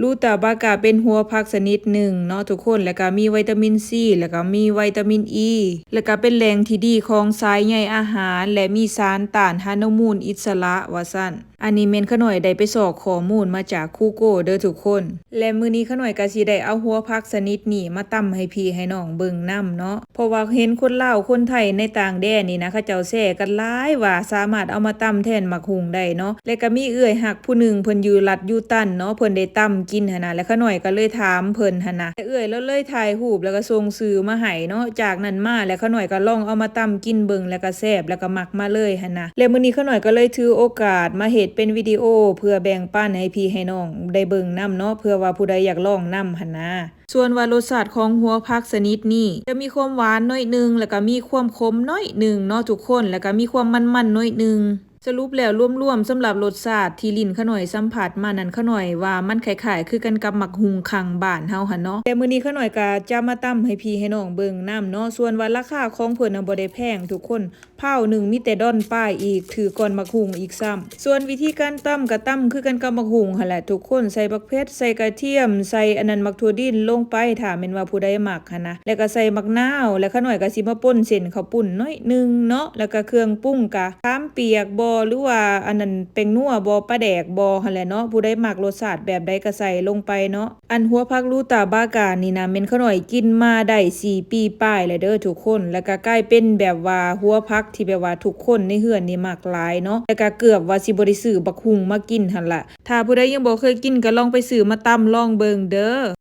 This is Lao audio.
ຣູຕາບາກາເປັນຫົວຜັກຊະນິດໜຶ່ງເນາະທຸກຄົນ ແລ້ວກະມີໄວຕາມິນຊີ ແລ້ວກະມີໄວຕາມິນອີ ແລ້ວກະເປັນແຫຼ່ງທີ່ດີຂອງສາຍໃຍອາຫານ ແລະ ມີສານຕ້ານອະນຸມູນອິດສະຫຼະວ່າຊັ້ນ. ອັນນີ້ແມ່ນຂະນ້ອຍໄດ້ໄປຊອກຂໍ້ມູນມາຈາກ Google ເດີທຸກຄົນ ແລະ ມື້ນີ້ຂະນ້ອຍກະຊິໄດ້ເອົາຫົວຜັກຊະນິດນີ້ມາຕຳໃຫ້ພີ່ໃຫ້ນ້ອງເບິ່ງນຳເນາະ. ເພາະວ່າເຫັນຄົນລາວຄົນໄທໃນຕ່າງແດນນີ້ນະ ເຂົາເຈົ້າແຊກັນຫຼາຍວ່າສາມາດເອົາມາຕຳແທນໝາກຫຸ່ງໄດ້ເນາະ ແລະກະມີເອື້ອຍຮັກຜູ້ໜຶ່ງ ເພິ່ນຢູ່ລັດຢູຕັນເນາະ ເພິ່ນໄດ້ຕຳກິນຫັ້ນນະ ແລະຂະນ້ອຍກະເລີຍຖາມເພິ່ນຫັ້ນນະ ແລະເອື້ອຍລາວເລີຍຖ່າຍຮູບ ແລ້ວກະສົ່ງຊື່ມາໃຫ້ເນາະ. ຈາກນັ້ນມາ ແລະຂະນ້ອຍກະລອງເອົາມາຕຳກິນເບິ່ງ ແລະກະແຊບ ແລະກະມັກມາເລີຍຫັ້ນນະ. ແລະມື້ນີ້ຂະນ້ອຍກະເລີຍຖືໂອກາດມາເຮັດເປັນວິດີໂອ ເພື່ອແບ່ງປັນໃຫ້ພີ່ໃຫ້ນ້ອງໄດ້ເບິ່ງນຳເນາະ ເພື່ອວ່າຜູ້ໃດຢາກລອງນຳຫັ້ນນະ. ສ່ວນວ່າລົດຊາດຂອງຫົວຜັກຊະນິດນີ້ ຈະມີຄວາມຫວານໜ້ອຍໜຶ່ງ ແລ້ວກະມີຄວາມຂົມໜ້ອຍໜຶ່ງເນາະທຸກຄົນ ແລ້ວກະມີຄວາມມັນໆໜ້ອຍໜຶ່ງ. ສະຫຼຸບແລ້ວລວມໆ ສຳລັບລົດຊາດທີ່ລິ້ນຂະນ້ອຍສຳຜັດມານັ້ນ ຂະນ້ອຍວ່າມັນຄ້າຍໆຄືກັນກັບໝາກຫຸ່ງຄັງບ້ານເຮົາຫັ້ນເນາະ. ແຕ່ມື້ນີ້ຂະນ້ອຍກະຈະມາຕຳໃຫ້ພີ່ໃຫ້ນ້ອງເບິ່ງນຳເນາະ. ສ່ວນວ່າລາຄາຂອງເພິ່ນນະບໍ່ໄດ້ແພງທຸກຄົນ ພາວໜຶ່ງມີແຕ່ດອນປາຍອີກ ຖືກກ່ອນໝາກຫຸ່ງອີກຊ້ຳ. ສ່ວນວິທີການຕຳກະຕຳຄືກັນກັບໝາກຫຸ່ງຫັ້ນແຫຼະທຸກຄົນ ໃສ່ບັກເຜັດ ໃສ່ກະທຽມ ໃສ່ອັນນັ້ນ ໝາກຖົ່ວດິນລົງໄປ ຖ້າແມ່ນວ່າຜູ້ໃດມັກຫັ້ນນະ ແລ້ວກະໃສ່ໝາກນາວ ແລ້ວຂະນ້ອຍກະຊິມາປົ່ນເສັ້ນເຂົ້າປຸ້ນໜ້ອຍໜຶ່ງເນາະ ແລ້ວກະເຄື່ອງປຸງກະ ຂາມປຽກບໍ ຫຼືວ່າອັນນັ້ນ ແປ້ງນົວບໍ ປາແດກບໍຫັ້ນແຫຼະເນາະ ຜູ້ໃດມັກລົດຊາດແບບໃດກະໃສ່ລົງໄປເນາະ. ອັນຫົວຜັກຣູຕາບາການີ້ນະ ແມ່ນຂະນ້ອຍກິນມາໄດ້ສີ່ປີປາຍແລ້ວເດີທຸກຄົນ ແລ້ວກະກາຍເປັນແບບວ່າຫົວຜັກທີ່ແບບວ່າທຸກຄົນໃນເຮືອນນີ້ມັກຫຼາຍເນາະ ແລ້ວກະເກືອບວ່າຊິບໍ່ໄດ້ຊື້ບັກຫຸ່ງມາກິນຫັ້ນລະ. ຖ້າຜູ້ໃດຍັງບໍ່ເຄີຍກິນກະລອງໄປຊື້ມາຕຳລອງເບິ່ງເດີ.